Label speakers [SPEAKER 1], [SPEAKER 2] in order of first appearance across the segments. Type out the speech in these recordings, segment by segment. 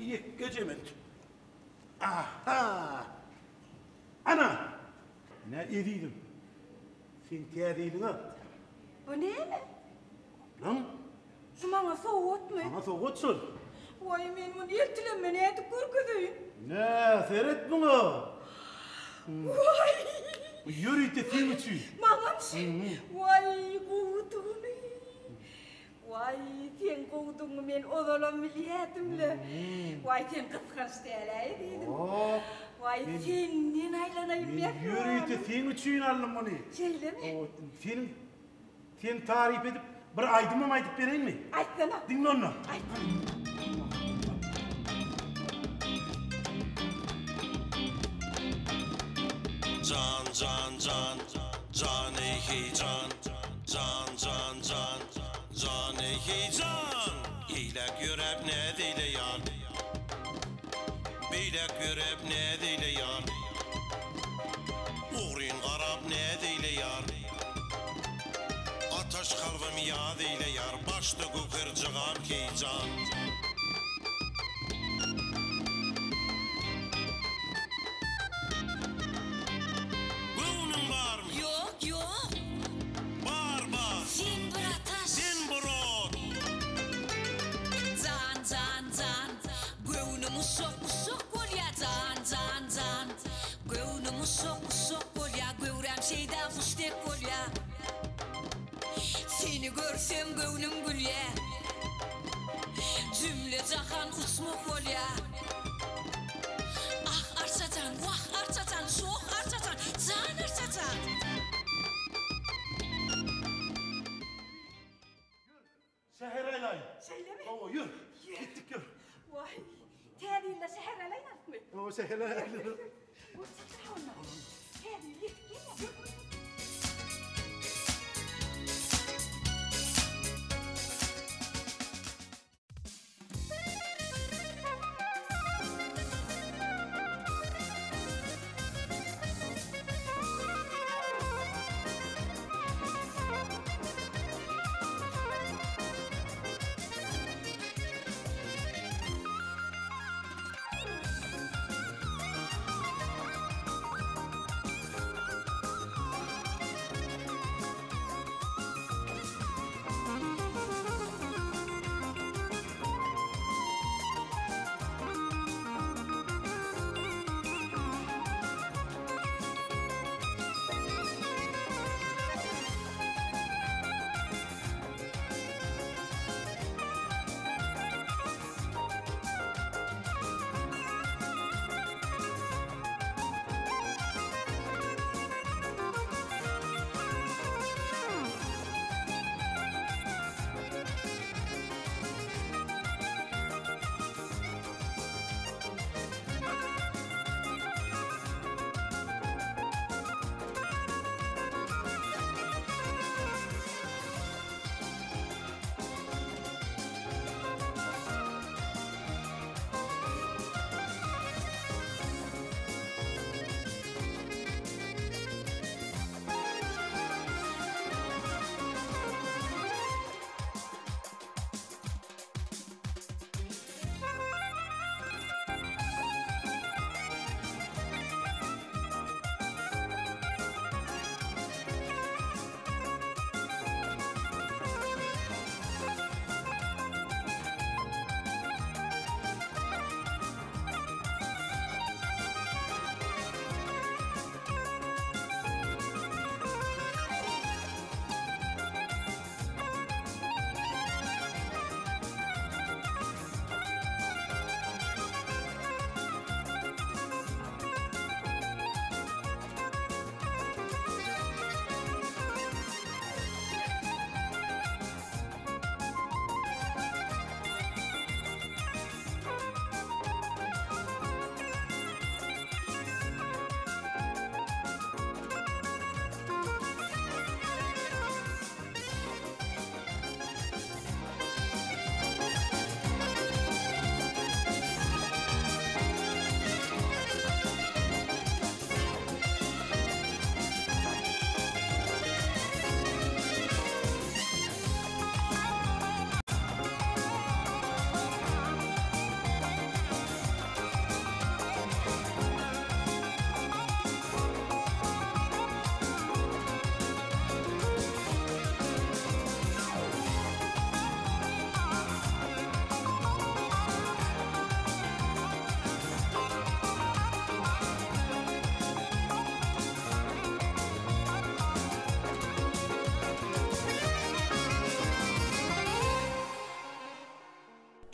[SPEAKER 1] Ýekge jement. Aha! Ana! Ine, ezizim. Seň täze ýylyňa.
[SPEAKER 2] Bu näme?
[SPEAKER 1] Gaplaň.
[SPEAKER 2] Şu maňa sowgatmy?
[SPEAKER 1] Saňa sowgat şol.
[SPEAKER 2] Waý, men muny eltilemme nädip görkezeýin?
[SPEAKER 1] Ine, seret muňa.
[SPEAKER 2] Waý!
[SPEAKER 1] Bu ýörite seň üçin.
[SPEAKER 2] Maňam şi. Waý, gowudygyny. Waý, seň gowudygyňy men ozalam bilýädim-le. Waý, sen gysganç däl-äý diýdim.
[SPEAKER 1] Ýok.
[SPEAKER 2] Waý, senden aýlanaýyn
[SPEAKER 1] Men ýörite seň üçin aldym muny.
[SPEAKER 2] Şeýlemi?
[SPEAKER 1] Hawa, seniň seni taryp edip bir aýdymam aýdyp bereýinmi?
[SPEAKER 2] Aýtsana.
[SPEAKER 1] Diňle onda.
[SPEAKER 2] Aýt.
[SPEAKER 3] Jan, jan, jan, jan eý heý jan. Jan, jan, jan, jan eý heý jan. Eýläk ýöräp näz eýle ýar. Beýläk ýöräp näz eýle ýar. Ogryn garap näz eýle ýar. Ataş kalbym ýaz eýle ýar. Başda göwher jygam heý jan. Göwnüň barmy?
[SPEAKER 4] Ýok, ýok.
[SPEAKER 3] Bar, bar.
[SPEAKER 4] Sen bir ataş.
[SPEAKER 3] Sen bir ot.
[SPEAKER 4] Jan, jan, jan. Göwnüm uşak, uşak bolýa. Jan, jan, jan. Göwnüm uşak, uşak bolýa. Göwräm şeýda guş dek bolýa. Seni görsem göwnüm gülýä. Jümle jahan uçmak bolýa. Ah Arçajan, wah Arçajan, şoh Arçajan, jan Arçajan.
[SPEAKER 1] Ýör, şähere aýlaýyn.
[SPEAKER 2] Şeýlemi?
[SPEAKER 1] Hawa, ýör. Gitdik, ýör.
[SPEAKER 2] Waý, Täze ýylda şähere aýlanarysmy?
[SPEAKER 1] Hawa, şähere aýlanarys.
[SPEAKER 2] Bol çykdyr onda. Täze ýyl ýetip gelýär.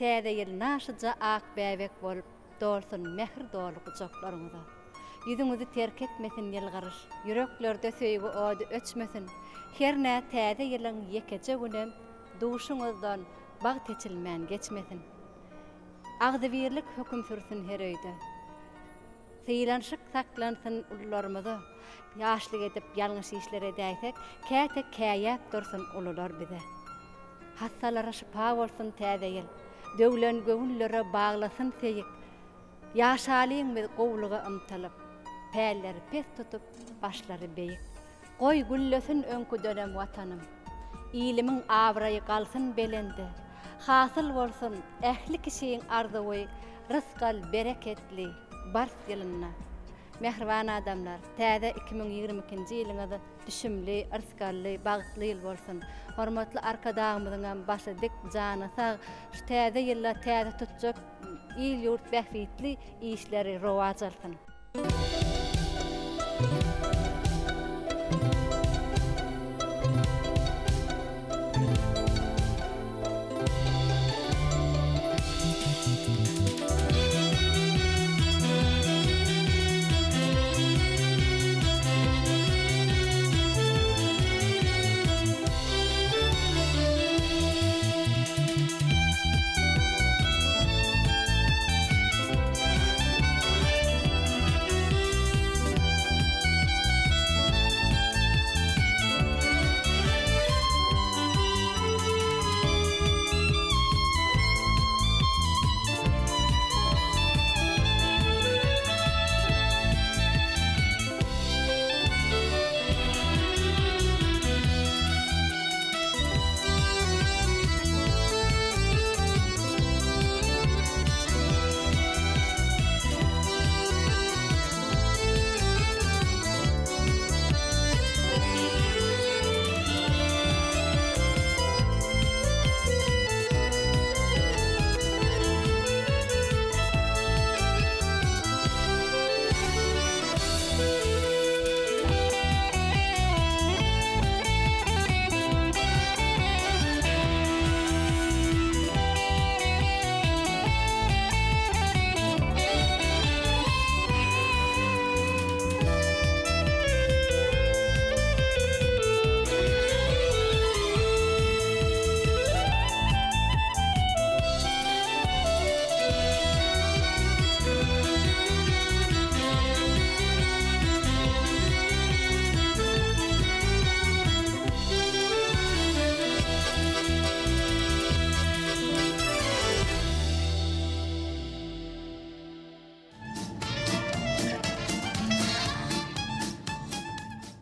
[SPEAKER 5] Täze ýyl naşyja ak bäbek bolup, dolsun mähir doly gujaklaryňyza. Ýüzüňizi terk etmesin ýylgyryş, ýüreklerde söýgi ody öçmesin. Hernä täze ýylyň ýekeje günem duşuňyzdan bagt eçilmän geçmesin. Agzybirlik höküm sürsün her öýde. Sylanyşyk saklansyn ulularymyza. Ýaşlyk edip ýalňyş işler edäýsek, käte käýäp dursun ulular bize. Hassalara şypa bolsun täze ýyl. Döwlen göwünlere baglasyn seýik. Ýaşalyň biz gowulyga ymtylyp. Pälleri pes tutup, başlary beýik. Goý, güllesin öňküdenem Watanym. Ilimiň abraýy galsyn belende. Hasyl bolsun ähli kişiň arzuwy rysgal bereketli bars ýylynda. Mähriban adamlar, täze 2022-nji ýylyňyz düşümli, yrsgally, bagtly ýyl bolsun. Hormatly Arkadagymyzyňam başy dik, jany sag, şu täze ýylda täze tutjak il-ýurt bähbitli işleri rowaç alsyn.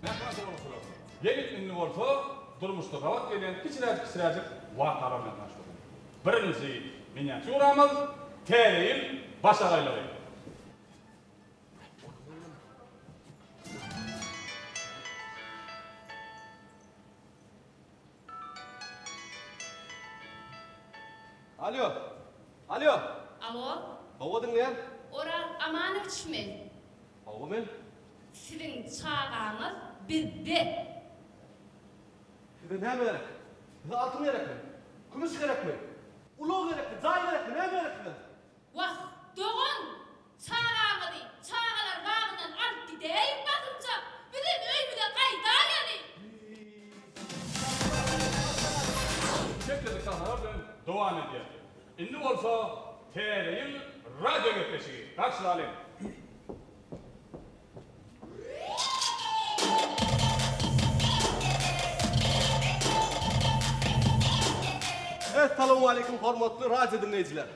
[SPEAKER 6] Mähriban doganlar, geliň indi bolsa durmuşda gabat gelýän kiçiräjik-kiçiräjik wakalar bilen tanyş bolalyň. Birinji miniatýuramyz Täze ýyl başagaýlygy.
[SPEAKER 7] Alýo! Alýo!
[SPEAKER 8] Alo?
[SPEAKER 7] Hawa diňleýän.
[SPEAKER 8] Oraz Amanowiçmi?
[SPEAKER 7] Hawa men.
[SPEAKER 8] Siziň çagaňyz bizde.
[SPEAKER 7] Size näme gerek? Size altyn gerekmi? Kümüş gerekmi? Ulag gerekmi? Jaý gerekmi? Näme gerek size?
[SPEAKER 8] Wah, dogan, çagaňyzy çagalar bagyndan alyp gidäýiň basymjak, bizem öýmüze gaýdaýaly.
[SPEAKER 6] Gepleşik sahnalar bilen dowam edýär. Indi bolsa Täze ýyl radio gepleşigi. Garşylalyň.
[SPEAKER 7] Essalawmaleýkim hormatly radio diňleýjiler.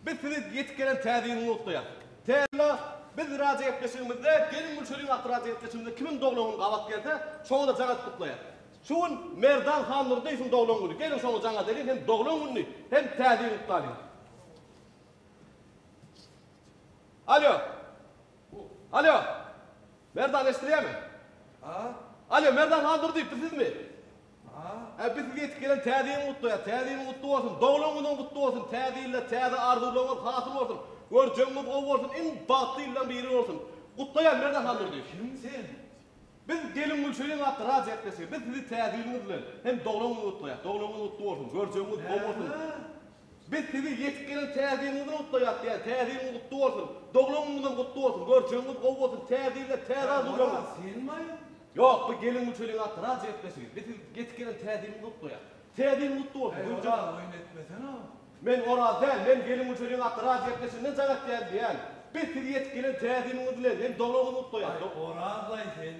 [SPEAKER 7] Biz sizi ýetip gelen täze ýylyny gutlaýas. Täze ýylda biz radio gepleşigimizde Gelin Gülşirin atly radio gepleşigimizde kimiň doglan güni gabat gelse, şoňa-da jaň edip gutlaýas. Şu gün Merdan Handurdyýewiň doglan güni. Geliň şoňa jaň edeliň hem doglan gününi hem täze ýylyny gutlalyň. Alýo. Alýo. Merdan eşidilýärmi? Alýo, Merdan Handurdyýew bu sizmi? Hä, biz sizi ýetip gelen Täze ýylyňy gutlaýas. Täze ýylyň gutly bolsun. Doglan günüň gutly bolsun. Täze ýylda täze arzuwlaryňyz hasyl bolsun. Görjegiňiz gowy bolsun. Iň bagtly ýyllaň biri bolsun. Gutlaýan Merdan Handurdyýew.
[SPEAKER 1] Kim sen?
[SPEAKER 7] Biz Gelin Gülşirin atly radio gepleşigi. Biz sizi Täze ýylyňyz bilen hem doglan günüňizi gutlaýas. Doglan günüňiz gutly bolsun. Görjegiňiz gowy bolsun. Biz sizi ýetip gelen Täze ýylyňyz bilen gutlaýas diýýän. Täze ýylyňyz gutly bolsun. Doglan günüňizem gutly bolsun. Görjegiňiz gowy bolsun. Täze ýylda täze arzuwlaryňyz.
[SPEAKER 9] Oraz, senmi-aý?
[SPEAKER 7] Ýok, bu gelin Gülçeliň atly radio gepleşigi. Biz sizi ýetip gelen Täze ýylyňyz gutlaýas. Täze ýylyň gutly bolsun.
[SPEAKER 9] Eý,
[SPEAKER 7] Görjek.
[SPEAKER 9] Oraz, oýun etmesene.
[SPEAKER 7] Men Oraz däl, men gelin Gülçeliň atly radio gepleşiginden jaň etýän diýýän. Biz sizi ýetip gelen Täze ýylyňyz bilen hem doglan günüňizi gutlaýas.
[SPEAKER 9] Aý, Oraz-aý sen.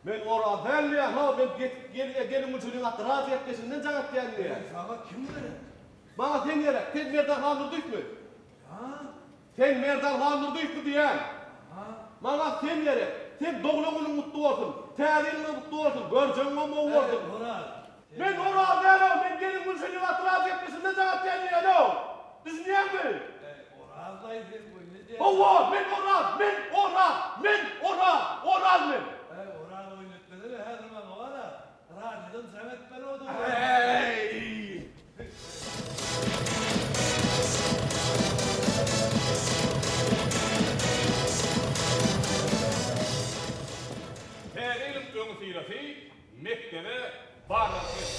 [SPEAKER 7] Men Oraz däl diýýän, how, men ýetip gelin gelin Gülçeliň atly radio gepleşiginden jaň etýän diýýän.
[SPEAKER 9] Eý, saňa kim gerek?
[SPEAKER 7] Maňa sen gerek. Sen Merdan Handurdyýewmi?
[SPEAKER 9] Ha?
[SPEAKER 7] Sen Merdan Handurdyýewmi diýýän?
[SPEAKER 9] Ha?
[SPEAKER 7] Maňa sen gerek. Seň doglan günüň gutly bolsun. Täze ýylyňam gutly bolsun. Görjegiňem gowy bolsun.
[SPEAKER 9] Eý, Oraz.
[SPEAKER 7] Men Oraz däl-ow, men gelin Gülşeniň atly radio gepleşiginden jaň etýän diýýän-ow. Düşünýäňmi?
[SPEAKER 9] Eý, Oraz-aý sen bu ne diýýäň?
[SPEAKER 7] Hawa, men Oraz, men Oraz, men Oraz, Oraz men.
[SPEAKER 9] Eý, Oraz oýun etmesene, häzir maňa bar-a, radiodan jaň etmeli o-da.
[SPEAKER 7] Eý!
[SPEAKER 6] Täze ýylyň öňüsyrasy mekdebe barlagçy geldi.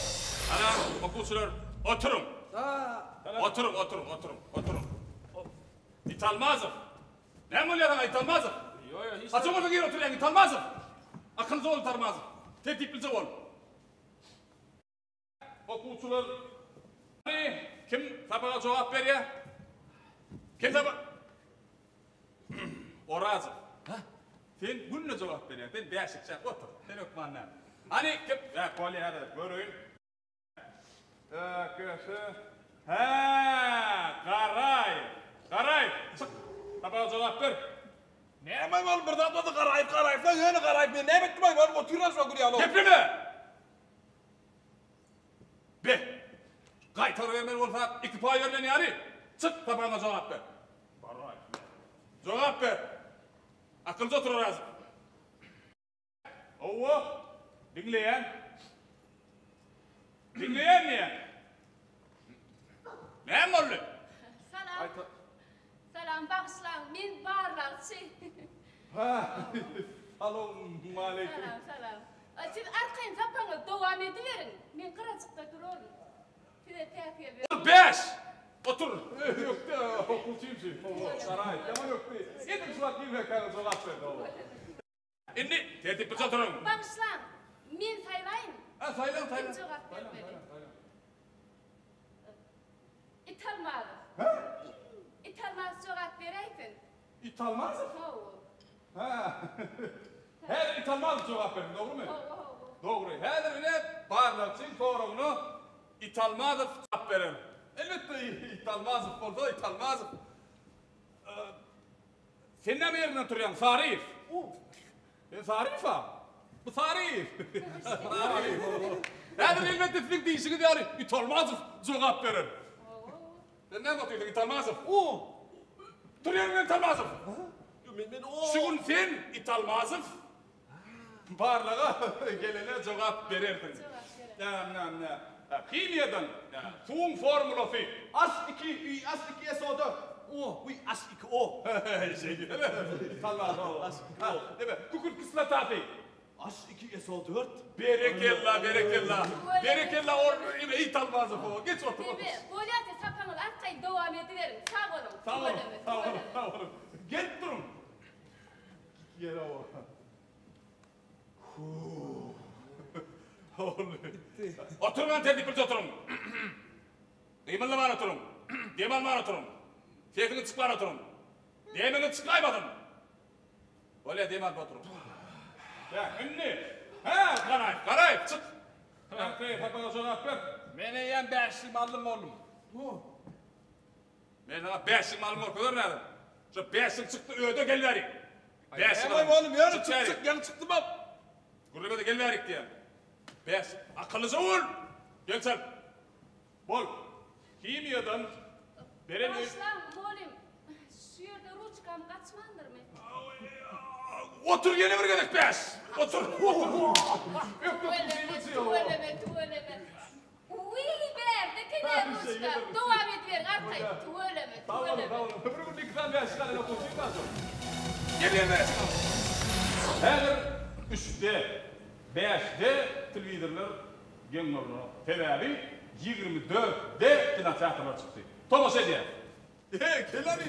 [SPEAKER 6] Ana, okuwçylar, oturyň! Oturyň, oturyň, oturyň, oturyň. Italmazow! Näme bolýar saňa, Italmazow? Haçan bolsa gir oturýaň, Italmazow! Akyllyja bol, Italmazow. Tertiplije bol. Okuwçylar Kim sapaga jogap berýär? Kim sapa Orazow. Ha? Sen günde jogap berýäň. Sen bäşikçä otur. Sen hökman näme? Hany kim? Hä, bolýar häzir göreýin. Ökesi. Hä, Garaýew. Garaýew, çyk. Sapaga jogap ber.
[SPEAKER 10] Näme oglum bir zat bolsa Garaýew Garaýewla ýöne Garaýew men näme etdim aý baryp otyryn şo gül ýaly.
[SPEAKER 6] Gepleme! Be! Gaýtar bermeli bolsa iki paý berlen ýaly, çyk sapagyňa jogap ber. Garaýew. Jogap ber. Akylja otur Orazow. Hawa, diňleýän. Diňleýän diýýän. Näme boldy?
[SPEAKER 8] Salam. Salam, bagyşlaň, men barlagçy.
[SPEAKER 6] Hä, salowmaleýkim.
[SPEAKER 8] Salam, salam. Siz arkaýyn sapagyňyzy dowam ediberiň. Men gyrajykda duraryn. Size päsgel ber.
[SPEAKER 6] Otur bäş! Otur! Ökde okuwçym şu. Hawa, Garaýew, ýaman ökdi. Edil şu wagt girmekäňiz jogap berdi, hawa. Indi tertipli oturyň.
[SPEAKER 8] Bagyşlaň, men saýlaýyn.
[SPEAKER 6] Hä, saýlaň, saýlaň.
[SPEAKER 8] Kim jogap bermeli? Italmazow.
[SPEAKER 6] Hä?
[SPEAKER 8] Italmazow jogap beräýsin.
[SPEAKER 6] Italmazow?
[SPEAKER 8] Hawa.
[SPEAKER 6] Hä. Häzir Italmazow jogap berdi, dogrumy?
[SPEAKER 8] Hawa, hawa.
[SPEAKER 6] Dogry. Häzir ine barlagçyň soragyna Italmazow jogap berer. Elbetde, Italmazow bolsa Italmazow. Sen näme ýeriňden turýaň, Saryýew? Sen Saryýew-a? Bu Saryýew. Saryýew. Häzir elbetde siziň diýşiňiz ýaly Italmazow jogap berer. Sen näme otyrsyň, Italmazow? Tur ýeriňden, Italmazow! Şu gün sen, Italmazow, Barlaga gelene jogap berersiň. Näm näm nä. Himiýadan suwuň formulasy.
[SPEAKER 7] H2 I H2 SO4 O I H2 O.
[SPEAKER 6] Şeýdýär. H2O. Neme, kükürt kislotasy.
[SPEAKER 7] H2 SO4.
[SPEAKER 6] Berekella, berekella. Berekella or ine Italmazow. Geç otur, otur.
[SPEAKER 8] Neme, bolýa siz sapagyňyzy arkaýyn dowam ediberiň. Sag boluň.
[SPEAKER 6] Sag boluň, sag boluň, sag boluň. Gelip duruň. Oturman tertipli oturyň. Gymyldaman oturyň. Dem alman oturyň. Sesiňiz çykman oturyň. Demiňiz çykaýmasyn. Bolýa dem alyp oturyň. Hä, indi. Hä, Garaýew, Garaýew, çyk. Hä, sapaga jogap ber.
[SPEAKER 10] Men eýýäm bäşlik mallym boldum.
[SPEAKER 6] Men saňa bäşlik malymy görkezerin häzir. Şo bäşlik çykdy öde gel bärik. Bäşlik
[SPEAKER 10] Näme oglum ýöne çyk çyk ýaňy çykdym hop.
[SPEAKER 6] Gürlemede gel bärik diýýän. Bäş akyllyja bol. Gel çal. Bol. Himiýadan beren
[SPEAKER 8] Bagyşlaň mugallym şu ýerde ruçkam gaçmandyrmy?
[SPEAKER 6] Otur ýene bir gezek bäş. Otur. Otur.
[SPEAKER 8] Tüweleme tüweleme tüweleme. Wiý bärde kene ruçka. Dowam ediberiň arkaýyn. Tüweleme, tüweleme.
[SPEAKER 6] Sag boluň, bir günde iki sany bäşlik alan okuwçy bar şol. Gelýän bäşlik al. Häzir üçde, bäşde telewizorlar geň görnenok. Sebäbi 24 de kinoteatrlar çykdy. Tomaşa edýäs.
[SPEAKER 10] Eý, kelläni!